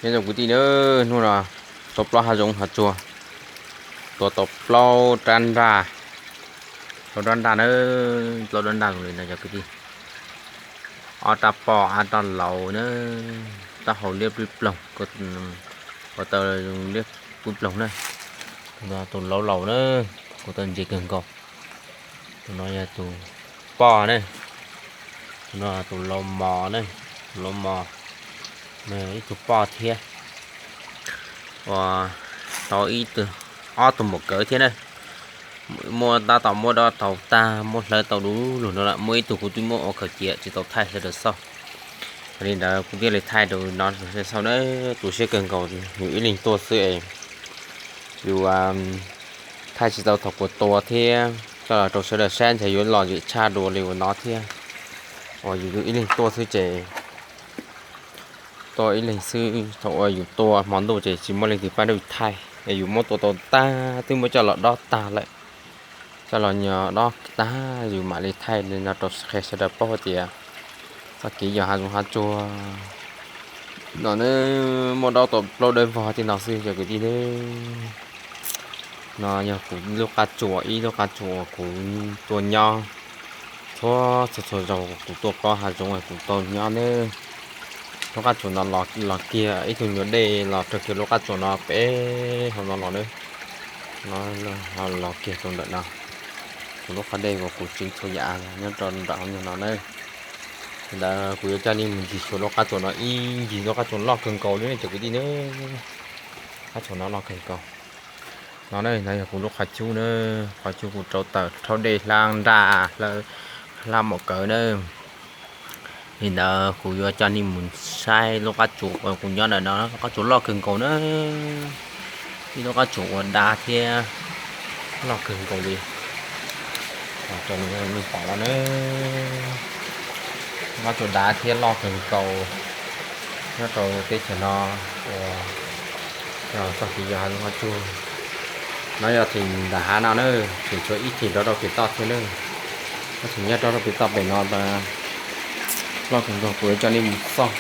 Nyob zoo kwv tij na, hnub no tuaj plob hav zoov hav tsuag, tua tau plaub rab nraj, plaub rab nraj na, plaub rab nraj zoo li no cov kwv tij. Ob rab poj ob rab laus na, taub hau liab pib ploog, ko taw zoo liab pib ploog na. Tus no tus laus laus na, ko taw ntse kawg nkaus. Tus no yog tus poj na, tus no tus laus mos na, tus laus mos, ib tug poj thiab. Ua tau ib tug, ob tug maum kawv thiab na. Muab tab tom muab dob tau tag, muab hlawv tau du lug no lawm, muaj ib tug kuv twb muab ua khaws cia tsis tau thaij sawv daws xauj. Yog li ntawd kuv thiaj li thaij rau no sawv daws xauj na. Tu siab kawg nkaus, yus ib leeg tuaj xwb es yus thaij tsis tau thaum kuv tua thiab coj los rau sawv daws saib ntshe yuav lom zem tshaj dua li uas no thiab. Uas yus ib leeg tuaj xwb ces tuaj ib leeg xwb, thaum uas yus tua hmo ntuj ces tsis muaj leej twg pab yus thaij, es yus muab tua tau tag twb muab coj los dob tag lawm, coj los nyom dob tag yus mam li thaij li no rau qhia sawv daws paub hais tias txoj kev yos hav zoov hav tsuag no ne, muaj dob tau plaub dawb vog tej no xwb cov kwv tij ne. No yog kuv lub qab tsuas, ib lub qab tsuas uas kuv tuaj nyob txhua txhua txhua zaus kuv tuaj plob hav zoov kuv tau nyob ne. Lub qab tsuas no los kiag ib tug nyuag dej los raws kiag lub qab tsuas no pem hauv no los na. No los kiag rau ntawm no, kuv lub qab dej uas kuv tseem txhua yam nyob rau nram hauv nyuag no na. Li ntawd kuv yuav coj nej mus ncig xyuas lub qab tsuas no ib ncig, lub qab tsuas loj kawg nkaus li cov kwv tij ne. Qab tsuas no loj kawg nkaus. No na, no yog kuv lub qhov cub na, qhov cub kuv rau tawm rhaub dej hlab nraj hlab maum kawv na. Li ntawd kuv yuav coj nej mus saib lub qab tsuas uas kuv nyob ntawm no, qab tsuas loj kawg nkaus na. Ib lub qab tsuas uas dav thiab loj kawg nkaus li. Rau nej pom no na, lub qab tsuas dav thiab loj kawg nkaus nyob rau teb chaws no uas yog txoj kev yos hav zoov hav tsuag. No yog theem ntawm hav no na, theem tshuav ib theem rov rau pem toj thiab na. Tab sis nyob rau rau pem toj pem no loj kawg nkaus, kuv yuav coj nej mus xauj.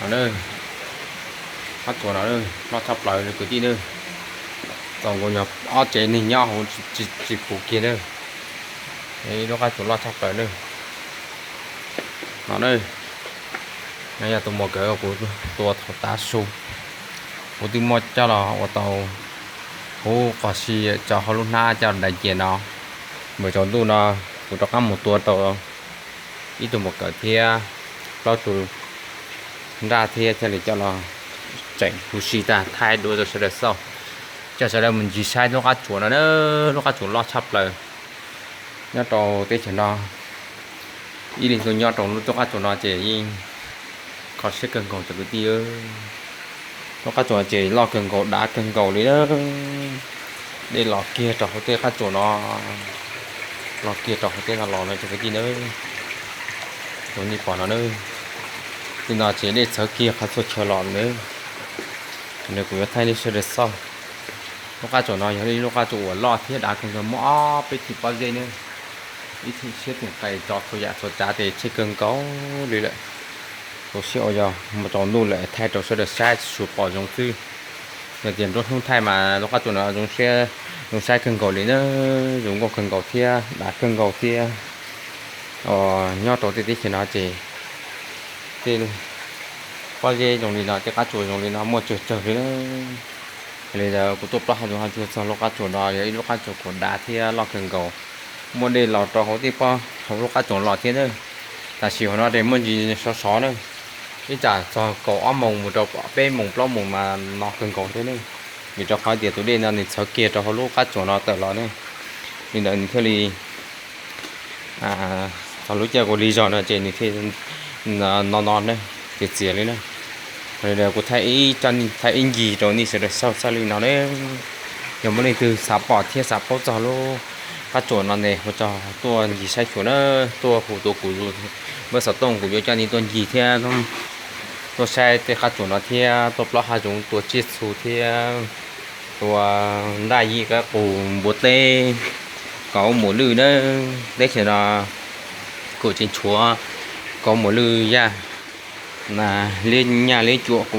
No na, qab tsuas no loj tshaj plaws li kwv tij na. Txaus nkaus nyog ob tsev neeg nyob hauv tsis puv kiag na. Ib lub qab tsuas loj tshaj plaws na. No na, no yog tus maum kawv kuv tua thaum tav su, kuv twb muab coj los ua tau huv qos si, cov hauv lub hnab coj dai cia no. Npawm tsaus ntuj no kuv rov qab mus tua tau ib tug maum kawv thiab plaub tug nraj thiab thiaj li coj los tseem huv si tag thaij dua rau sawv daws xauj. Coj sawv daws mus ncig saib lub qab tsuas no na, lub qab tsuas loj tshaj plaws nyob rau teb chaws no. Ib leeg tuaj nyob rau lub qab tsuas no ces yeej kho siab kawg nkaus cov kwv tij. Lub qab tsuas ces loj kawg nkaus, dav kawg nkaus li na. Dej los kiag rau hauv tej qab tsuas no, los kiag rau hauv tej no los no cov kwv tij na. Kuv nej pom no na, tej no ces dej txhawv kiag qhov txhua chaw los na. Kuv yuav thaij nej sawv daws xauj. Lub qab tsuas no yog ib lub qab tsuas uas loj thiab dav kawg nkaus, muaj ob peb tug pob zeb na. Ib tug siab tus qais tso txhua yam txhua tsav tes tsheej kawg nkaus li lawm. Rau siab uas yog mus tsaus ntuj lawm thaij rau sawv daws saib tsis tshua pom zoo xwb. Yog tias nruab hnub thaij mas lub qab tsuas no zoo saib kawg nkaus li na, zoo nkauj kawg nkaus thiab dav kawg nkaus thiab. Nyob rau tej teb chaws no ces tej pob zeb zoo li no, tej qab tsuas zoo li no muaj tsawg tsawg li na. Yog li ntawd kuv tuaj plob hav zoov hav tsuag txog lub qab tsuas no, yog ib lub qab tsuas kuj dav thiab loj kawg nkaus. Muaj dej los rau hauv tej pob hauv lub qab tsuas los thiab na. Tam sim hauv no ces muaj ntsis sov sov na, ib tsam txog kaum ob moos mus rau peb moos plaub moos mas no kawg nkaus thiab na. Vim rau qhov tias tus dej no nws txhawv kiag rau hauv lub qab tsuas no tawm los na, li ntawd nws thiaj li txog lub caij kuv lig zog no ces nws thiaj no no na, txias txias li na. Li ntawd kuv thaij ib ncig rau nej sawv daws xauj txog li no na. Yog muaj leej twg xav pom thiab xav paub txog lub qab tsuas no ne, hu txog tuaj ncig saib xyuas na, tuaj hu tua kuv npawb xov tooj, kuv yuav coj nej tuaj ncig thiab tuaj saib tej qab tsuas no thiab tuaj plob hav zoov tua tsiaj txhu thiab tua nraj yij qab qus npua teb, kauv mum lwj na. Teb chaws no kuj tseem tshuav kauv mum lwj yaj, Na, liab nyaj liab cuam kuv.